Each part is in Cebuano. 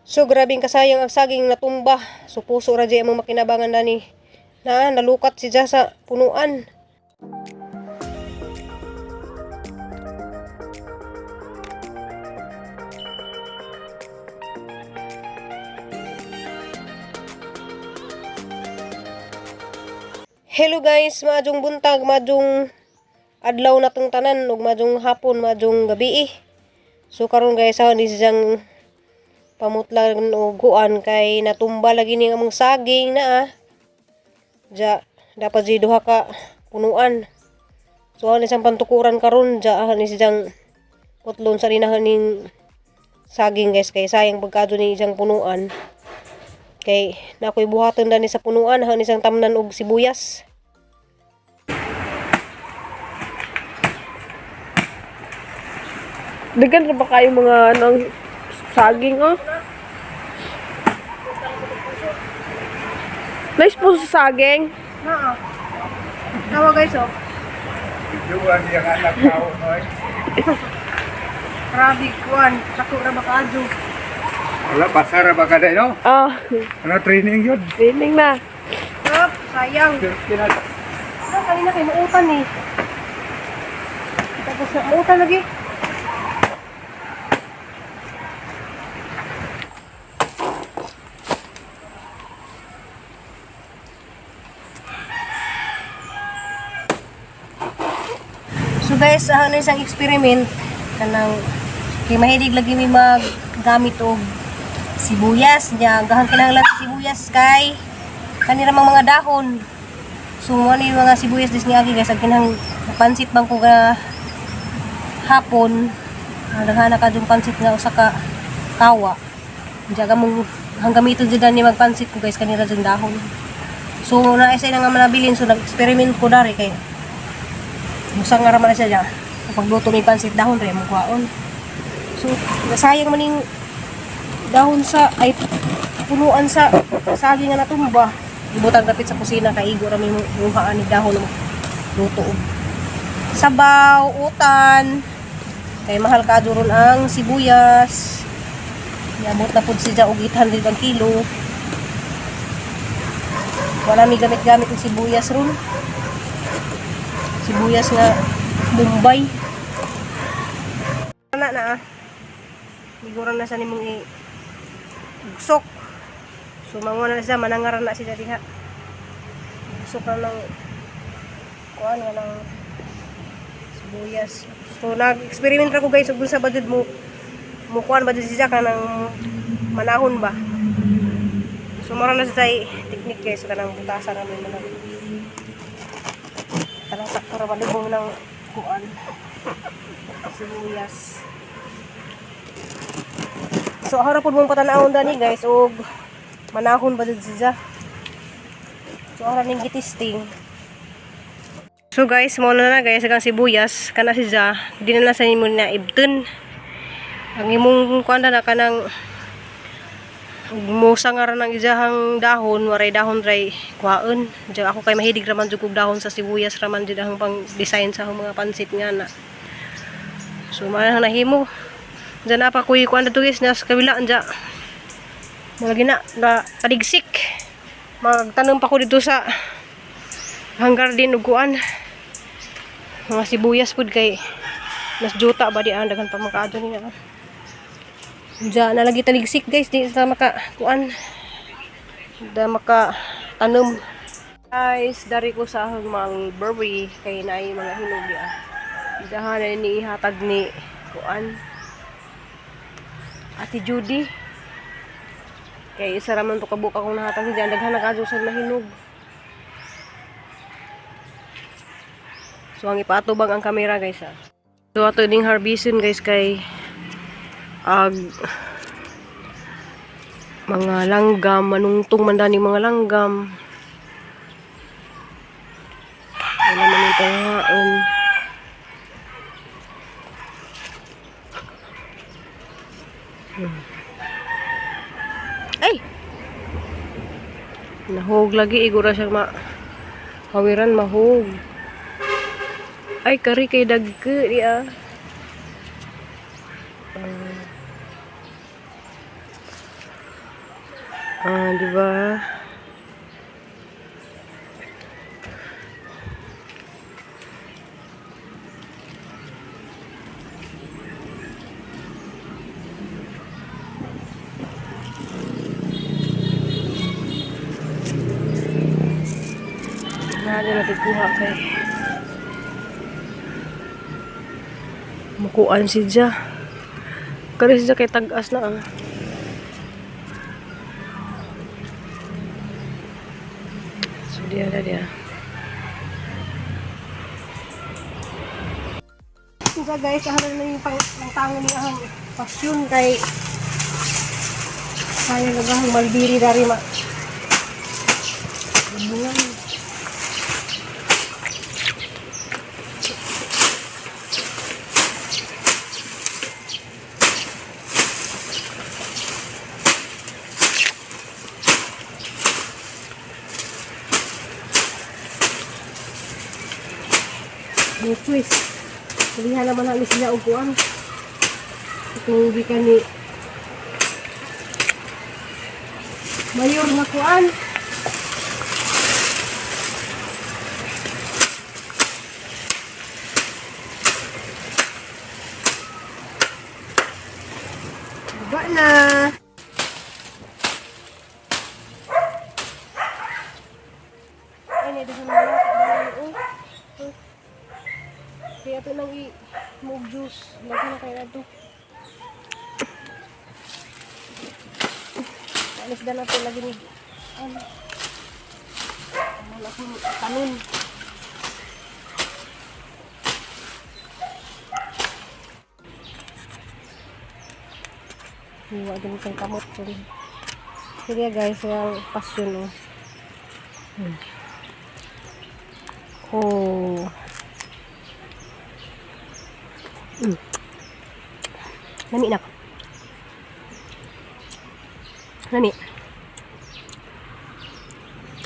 So grabeng kasayang ang saging natumba. So puso ra jay among makinabangan dani. Na nalukat si sa punuan. Hello guys, maadjong buntag, maadjong adlaw na tong tanan ug maadjong hapon, maadjong gabi eh. So karon guys, ha ni siyang pamutlan og kuan kay natumba lagi ning among saging na ah. Ja, dapat di duha ka punuan. So ani siyang pantukuran karon, ja ani siyang putlon sa rinahan ning saging guys kay sayang pagkaadto ni isang punuan. Kay na ako'y buhaton dani sa punuan, han isang tamnan og sibuyas. Dagan ra ba kayo mga ano, ang saging oh? Nice po sa saging. Naa. Tawa guys oh. Juan yang anak tao noy. Grabe kuan, dako ra makaadyo. Wala pasara ba kada no? Ah, Ano training yun? training na. Up, sayang. Kinat Ah, kanina kay muutan eh. Tapos na muutan lagi. So guys, ano isang experiment kanang kay mahilig lagi mi maggamit og sibuyas niya gahan kinahanglan sa sibuyas kay kanira mang mga dahon. So mo ni mga sibuyas dis niagi guys, ang kinahang pansit bang ko ga hapon, ang daghan na kadtong pansit nga usa ka kawa. Diya ka mong hanggang gamiton jud ni magpansit ko guys kanira jud dahon. So na isa na nga manabilin, so nag-experiment ko dari kay musa nga ra man na siya diya. Pagluto may pansit dahon re mo kuhaon. So nasayang man ning dahon sa ay punuan sa saging nga natumba. Ibutang dapit sa kusina kay igo ra may muhaan ni dahon mo luto og sabaw, utan. Kay mahal ka ron ang sibuyas. Niabot na pud siya og 800 ang kilo. Wala mi gamit-gamit og sibuyas ron. Sibuyas nga Mumbai. Na na ah. Miguran na sa nimong i ugsok. So manguha na siya, manangaran na sila diha. Ugsok na ng kuan nga ng sibuyas. So nag-experiment ra ko guys ug sa ba jud mo mo kuan ba jud siya kanang manahon ba. So mura na siya technique guys kanang butasan namin manang. Kanang sakto ra ba lubong ng kuan sibuyas. So ahora pud mong patanawon dani guys og manahon ba jud siya. So ahora ning gitisting. So guys, mo na na guys ang sibuyas kana si Ja, di na na sa nimo na ibton. Ang imong kuan na kanang musa nga ra ng ijahang dahon, waray dahon ray kuhaon. Diya ako kay mahilig raman jud kog dahon sa sibuyas raman jud ang pang design sa akong mga pansit nga na. So man ang nahimo. Diyan na pa kuy kuan dito guys na sa kabila diya. Mga gina ga taligsik. Magtanom pa ko dito sa hanggar din og kuan. Mga sibuyas pud kay nas juta ba di ang daghan pa makaadto niya. Diya na lagi taligsik guys di sa maka kuan. Da maka tanom. Guys, dari ko sa akong mulberry kay naay mga hinog ya. Dahan na ni ihatag ni kuan. Ate Judy. Kay isa ra man to kabuk akong nahatag diyan daghan na kadto sa mahinog. So ang ipatubang ang kamera guys ah. So ato ning harvestin guys kay ag mga langgam manungtong man dani mga langgam. Wala man yung pangaon. Ay! Nahog lagi igura siya ma hawiran mahog. Ay kari kay dagke di ah. Ah, di ba? Nada natin kuha kay mukuan si Ja. Kari si Ja kay tag-as na ah. So diya na diya. So guys, ahalan na yung pang tango ni ahang pasyon kay sayang nagahang malbiri dari ma. Bungan. No choice. Kulihan naman namin sila og kuan. Kung gikan ni Mayor nga kuan. Baba na. Ay, naidahan na lang. Oh. Oh. Kaya ito nang i-mug juice. Lagi na kaya ito. Alis na natin lagi ni ano. Wala akong tanim. Hiwa din kang kamot. Sige guys, yung passion oh. Oh. Lami na. Lami.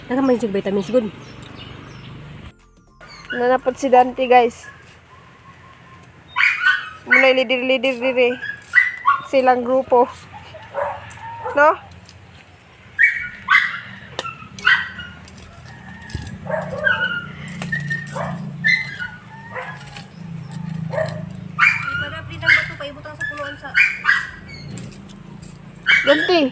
Daghang man siya vitamins good. Nanapot si Dante, guys. Mulay lidir-lidir dire. Silang grupo. No? Para ng bato pa ibutang sa punuan sa Dante.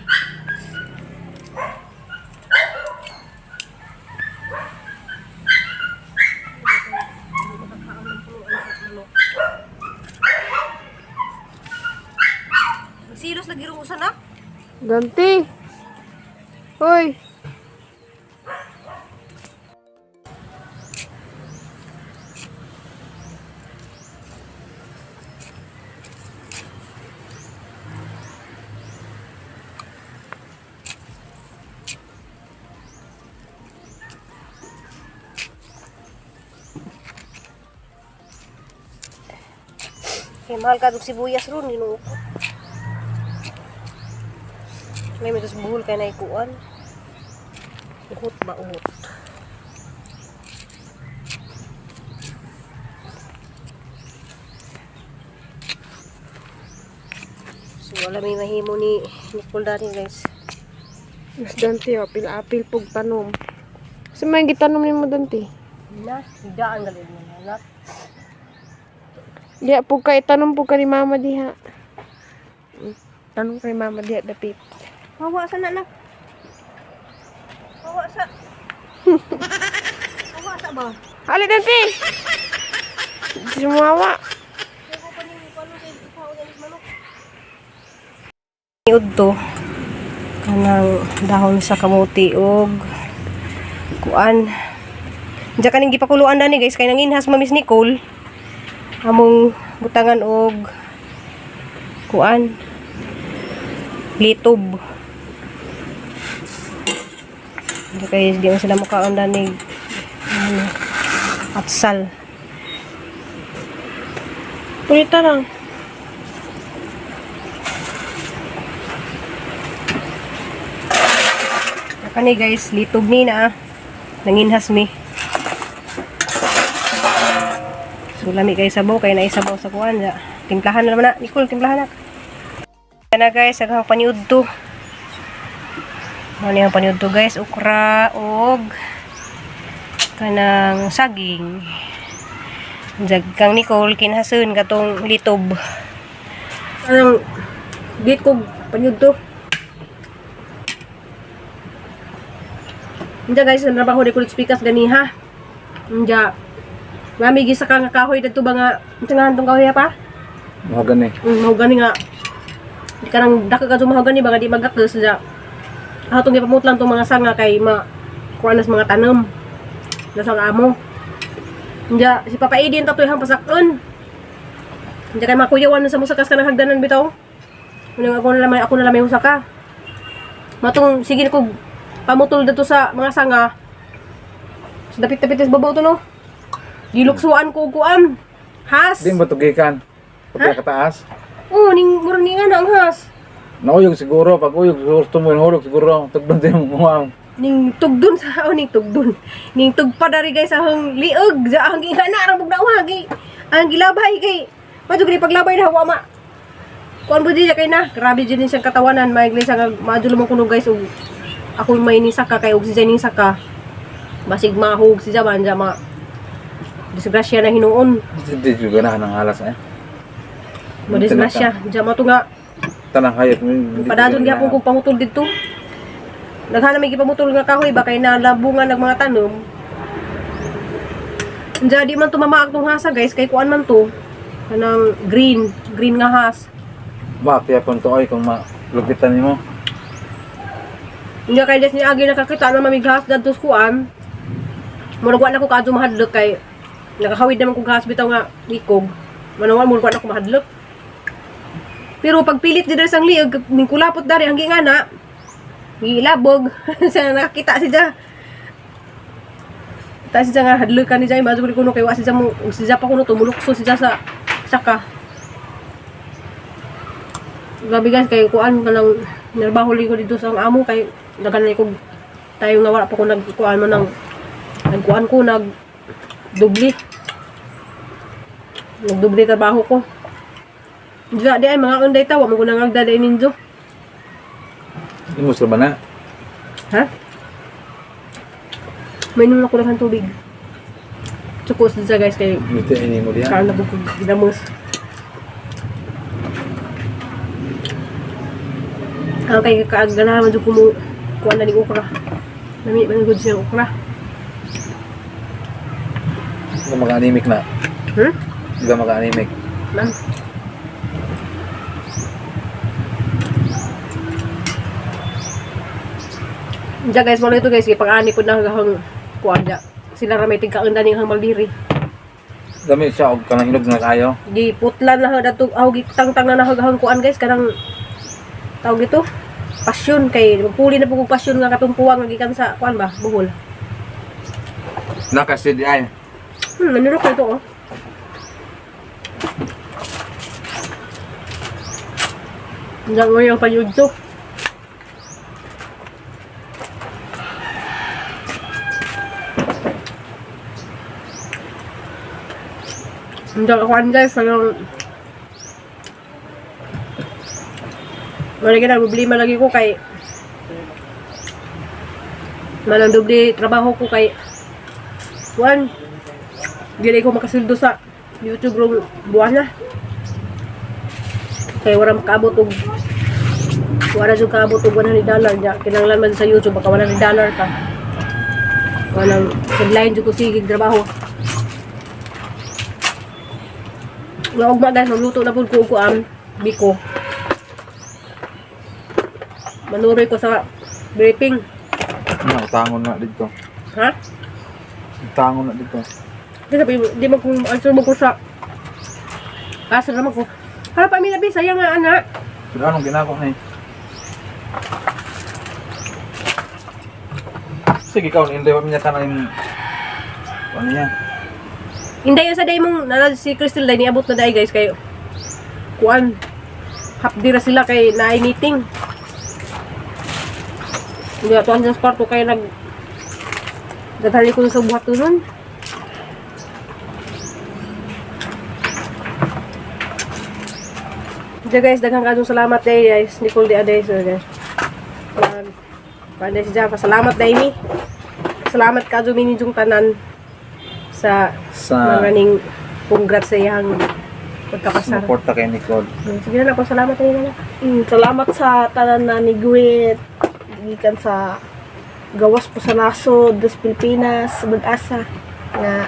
Silos lagi rong usan na. Dante. Hoy. Kay mahal ka sibuyas ron Ginoo ko. May mitos buhol kay naikuan. Uhot ba uhot? So wala may mahimo ni Nicole dani guys. Mas Dante, oh, apil-apil pug tanom. Sa may gitanom nimo Dante? Na, hidaan galing mo anak. Diha pug ka itanom pug ka ni mama diha. Tanom kay mama diha dapit. Hawa sa na anak. Hawa sa. Hawa sa ba? Ali Dante. Sumawa. Udto kanang dahon sa kamuti og kuan. Diyan kaning gipakuluan dani guys kay nanginhas ma Miss Nicole. Among butangan og kuan litob. Hindi kay di man sila mukaon dani ano, atsal. Pulita lang. Kani guys, litob ni na ah. Nanginhas mi. So lami guys sabaw kay naisabaw sa kuan ja. Timplahan na naman na. Nicole, timplahan na. Yan na guys, aghang paniud to. Mao ni ang paniudto, guys, okra og kanang saging. Jag kang Nicole kinhasun katong litob. Anong git ko paniudto. Unja guys, natrabaho di ko pikas ganiha. Unja. Mami gisa ka nga kahoy dadto ba nga unsa nga tong kahoy pa? Mga gani. Mahogani nga. Di ka nang daka ka mahogani ba nga di magakos ja. Ako tong gipamutlan tong mga sanga kay ma kuan nas mga tanom. Nasa ang amo. Unja si Papa Edin tatoy hang pasakon. Unja kay makuyawan na sa musakas ka ng hagdanan bitaw. Unang ako na lang may musaka. Matong sige ko pamutol dito sa mga sanga. Sa dapit-dapit sa babaw to no. Giluksuan ko og kuan. Has. Di mo tugikan. Pagka kataas. Oo, ning murag ni nga na ang has. Nauyog siguro. Pag uyog, gusto mo yung hulog siguro. Tugdon din mo ang. Ning tugdon sa oh, ning tugdon. Ning tugpa dari guys ahong liog sa ahong gihana ang bugnaw gi. Ang gilabay kay madyo gani paglabay na wa ma. Kuan bo diya kay na. Grabe jud ni siyang katawanan, may iglesia nga madyo lumang kuno guys og ako may ni saka kay og si ning saka. Basig mahug si Jaban ma. Disgrasya na hinuon. Hindi juga na ng halas eh. Madisgrasya. Diya to nga Tanang hayop. Padadon gyapon kog pangutol didto. Naghanap may gipamutol nga kahoy ba kay nalabungan ng mga tanom. Diya di man tumamaak tong hasa guys kay kuan man to. Kanang green, green nga has. Bakit yapon to ay kung malupitan nimo. Unya kay des ni agi nakakita na mamighas dadto sa kuan. Murag wa na ko kaadto mahadlok kay nakahawid naman kog has bitaw nga ikog. Manawa murag wa na ko mahadlok. Pero pagpilit di diri sang liog ning kulapot dari ang gingana. Gilabog sa nakakita siya. Ta siya nga hadlok ni Jai mazo kuno kay wa siya mo siya pa kuno tumulukso siya sa saka. Grabe guys kay kuan kanang narbaho ko dito sa ang amo kay daghan ko tayo nga wala pa ko nagkuan man ng nagkuan ko nag dubli nagdubli trabaho ko. Di ay mga unday ta wa mo ko nangagda day ninjo. Imo sila ba na? Ha? Mainom na ko lang ng tubig. Tsukos din siya guys kay Miti ini mo diyan. kaan na po ko ginamos. Ang kay kaaganahan man jud ko mo kuan na ni okra. Nami man gud siya okra. Hindi maka-anemic na. Hindi maka-anemic. Man. Diya guys, malo ito guys, ipang-ani po na hanggang kuan diya. Sila ra may tigkaunda ning hang Malbiri. Dami siya og kanang hinog na kayo. Giputlan na dato aw gitangtang na hanggang kuan guys kanang tawag dito pasyon kay magpuli na po kog pasyon nga katong puwang nga gikan sa kuan ba Bohol. Naka CDI. Nanuro ko ito oh. Diyan mo yung panyudto. Hindi ako guys, parang wala ka na, problema lagi ko kay manang doble trabaho ko kay kuan dili ko makasildo sa YouTube rong buwan na kay wala makaabot og wala jud kaabot og $100 nya kinahanglan man sa YouTube baka $100 ka walang sideline jud ko sige trabaho. Nga ugma guys, magluto na pud ko og kuan biko. Manuroy ko sa briefing. Na utangon na dito. Ha? Utangon na dito. Di sabi, di man kung answer mo ko sa asa naman ko. Hala pa mi labi sayang nga ana. Pero anong ginako ni? Sige ikaw, hindi pa niya kanang ano niya. Inday sa day mong nana si Crystal day niabot na day guys kayo. Kuan. Hapdi ra sila kay naay meeting. Hindi ato ang sa kwarto kay nag dadali ko sa buhat nun. Diya guys, daghang kayong salamat day guys. Nicole di aday so guys. Mag Paano siya, pasalamat dahil mi. Salamat ka yung tanan sa Sa mga ning congrats sa iyang pagkapasar. suporta kay Nicole. Sige na, pasalamat tayo na. Salamat sa tanan na ni Gwit. Gikan sa gawas po sa nasod, das Pilipinas, mag-asa nga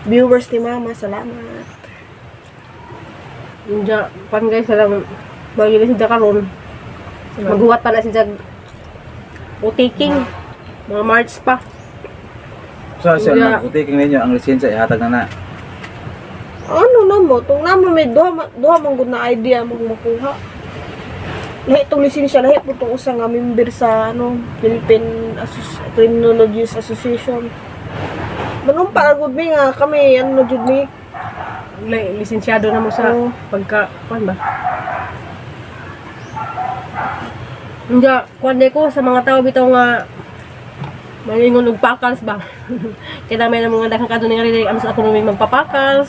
viewers ni Mama, salamat. Diya, pan guys, alam, bagay na siya karon. Maghuwat pa na siya o taking mga March pa. So siya Yeah. nag-utaking ninyo ang lisensya ihatag na na. Ano na mo? Tung namo may duha, duha man gud na idea mo makuha. Lahi itong lisensya, lahi po itong usa nga member sa ano, Philippine Criminologists Association. Manumpa ra gud mi nga kami ano jud mi. Lisensyado na mo sa Oo. pagka, kuan ba? Hindi, kuan di ko sa mga tao bitaw nga malingon og pakals ba. Kaya may mga daghang kadto nga rin ano sa ako may magpapakals.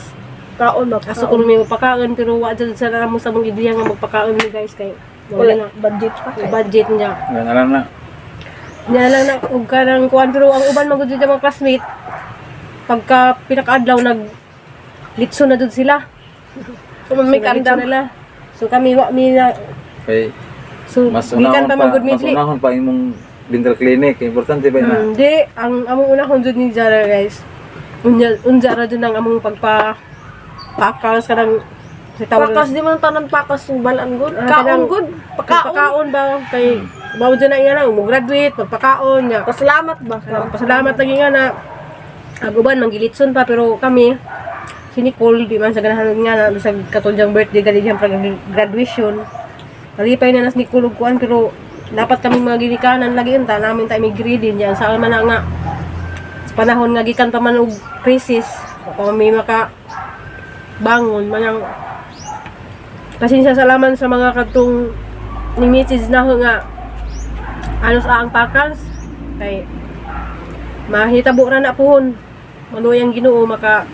Kaon na Aso ko may magpakaon pero wa jud sa namo sa mong ideya nga magpakaon ni guys kay wala Wala na budget pa kay. budget niya. Nga na lang na. Niya lang na og kanang kuan pero ang uban man gud jud mga classmate pagka pinakaadlaw nag litso na jud sila. So, may So, nalitso kandam. nila. So kami wa mi na Kay so mas gikan unahon pa pa, man gud mas midli. unahon pa imong dental clinic. Importante ba na? Hindi, ang among unahon jud ni Jara guys. Unya unja ra jud ang among pagpa pakals kanang sa tawag Pakas di man tanan pakas ng balaan gud. Ah, Kaon kanang- gud. Pakaon. Pagpakaon ba kay mao jud na iya lang mo graduate pagpakaon niya. Pasalamat ba? Pasalamat lagi nga na aguban manggilitson pa pero kami si Nicole di man sa ganahan nga na bisag katong diyang birthday gali diyang graduation. Nalipay na nas Nicole og kuan pero dapat kami mga ginikanan lagi unta namin tayo may greedy niyan sa man na nga sa panahon nga gikan pa man og crisis pa may maka bangon manang pasensya salaman sa mga kadtong ni message na ho nga ano sa ang pakals kay mahitabo ra na puhon manuyang Ginoo maka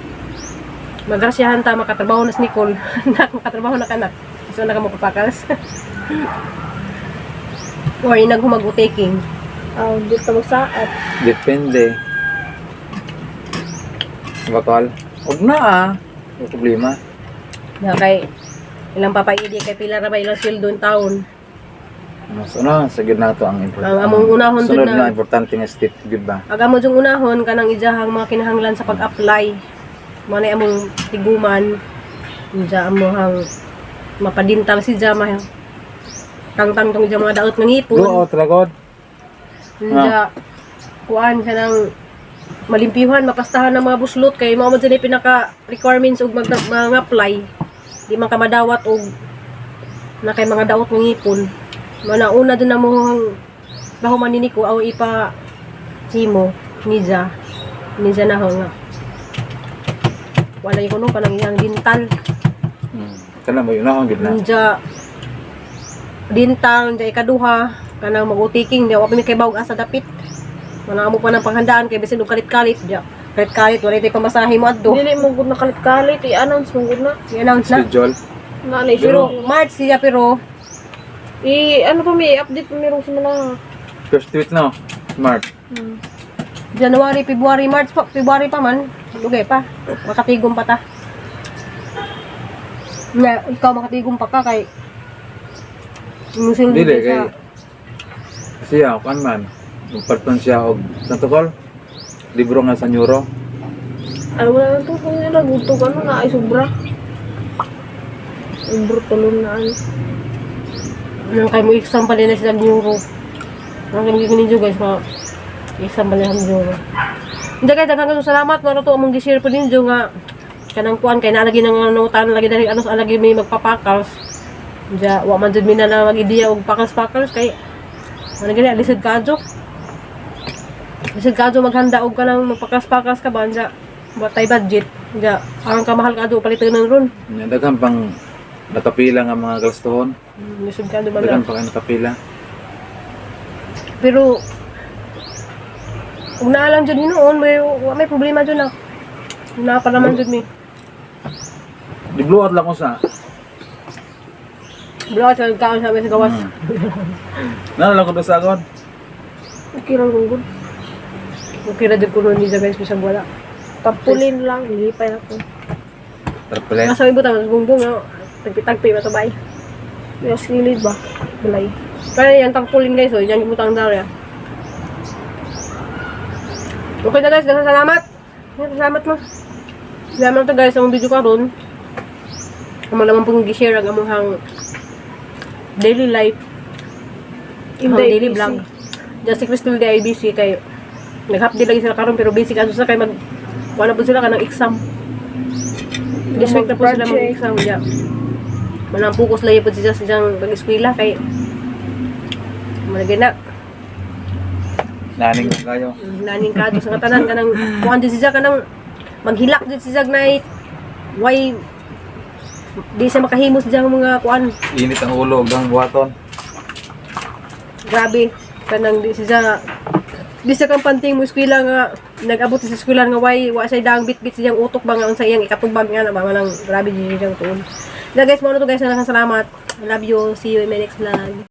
magrasyahan ta makatrabaho na si Nicole nak makatrabaho na kanak so na ka mapapakals or inaghumag-taking. Ah, di ta magsaat. Depende. Bakal. Huwag na ah. May problema. Na kay ilang papaidi kay pila ra ba ilang sweldo in taon. Mas una, sa gyud na to ang importante. Ang among unahon sunod jud na na importante nga step gyud ba? Ang amo jung unahon kanang ijahang mga kinahanglan sa pag-apply. Mao na among tiguman. Ija amo hang mapadintal si Jama. Tangtang tong ija mga daot ng ngipon. Go out ragod. Ija kuan kanang malimpyuhan, mapastahan ng mga buslot kay mao man jud ni pinaka requirements og mag mga apply. Di man ka madawat og na kay mga daot ng ngipon. Mao na una dun na mo ang baho man ni ko aw ipa himo niya niya na ho nga. Wala ko no kanang iyang dental. Kana mo unahon gyud na. Niya dental niya ikaduha kanang mag-utiking niya wa pa mi kay bawg asa dapit. Wala mo pa ng panghandaan kay bisin og kalit-kalit niya. Kalit-kalit wala tay pamasahe mo adto. Dili mo gud nakalit-kalit, i-announce mo gud na. I-announce na. Schedule. Na na Pero March siya pero I ano pa may update pa merong sa mga First tweet no. Smart. January, February, March pa, February pa man. Lugay pa. Makatigom pa ta. Na, ikaw makatigom pa ka kay Musil Dili kay siya kan man. Magparton siya og santukol. Libro nga sa neuro. Ano wala na to kung nila gutog ano na ay sobra. Sobra tulong na ano. Nang kay mo exam pa nila sila neuro. Ang kami ninyo guys, mga exam pa nila sa neuro. Hindi guys, daghang kayong salamat. Maro to among gi-share po ninyo nga kanang kuan kay nalagi nang ano tan lagi dali ano sa lagi may magpapakals. Diya, wa man jud mi na na mag-ideya og pakals-pakals kay ano gani lisod kadyo. Lisod kadyo maghanda og kanang magpakas-pakas ka ba diya. Wa tay budget. Diya, ang kamahal kadyo palitan ron. Nya, daghan pang nakapila nga mga glastohon. Lisod kadyo man. Daghan pa kay nakapila. Pero kung naalam dyan noon, may, wa may problema dyan ah. Naa pa naman dyan may. Di blow out lang ko sa. Blow out sa kaon sa sa gawas. Nana lang ko sa agad. Okay lang gud. Okay ra jud kuno ni guys, bisag wala. Tapulin lang, nilipay na ko. Tarpaulin. Asa may butang gunggong no. Tagpi-tagpi ba to bay? Yes, gilid ba? Balay. Kaya yan tarpaulin guys, oh, yan yung butang daw ya. Okay na guys, daghang salamat. Yan, salamat mo. Salamat to guys sa among video karon. Amo naman pong gi-share ang among daily life, In ang the daily ABC. vlog. Just si Crystal di IBC kay nag-half day lagi sila karon pero basic ato sa kay mag wala po sila kanang exam. This week na po sila Mag-project. mag-exam ja. Manang focus lagi po siya sa siyang pag-eskwela kay malagay na. Naning ko kayo. Naning ka sa katanan kanang kuan jud siya kanang maghilak jud siya night why di siya makahimos diyang mga kuan. Init ang ulo ug ang buhaton. Grabe kanang di siya di siya kang panting mo eskwela nga nag-abot sa eskwela nga why wa siya daang bitbit siyang utok ba nga unsa iyang ikatubag nga na ba manang grabe jud siyang tuon. Na guys, mao na to guys, salamat. I love you. See you in my next vlog.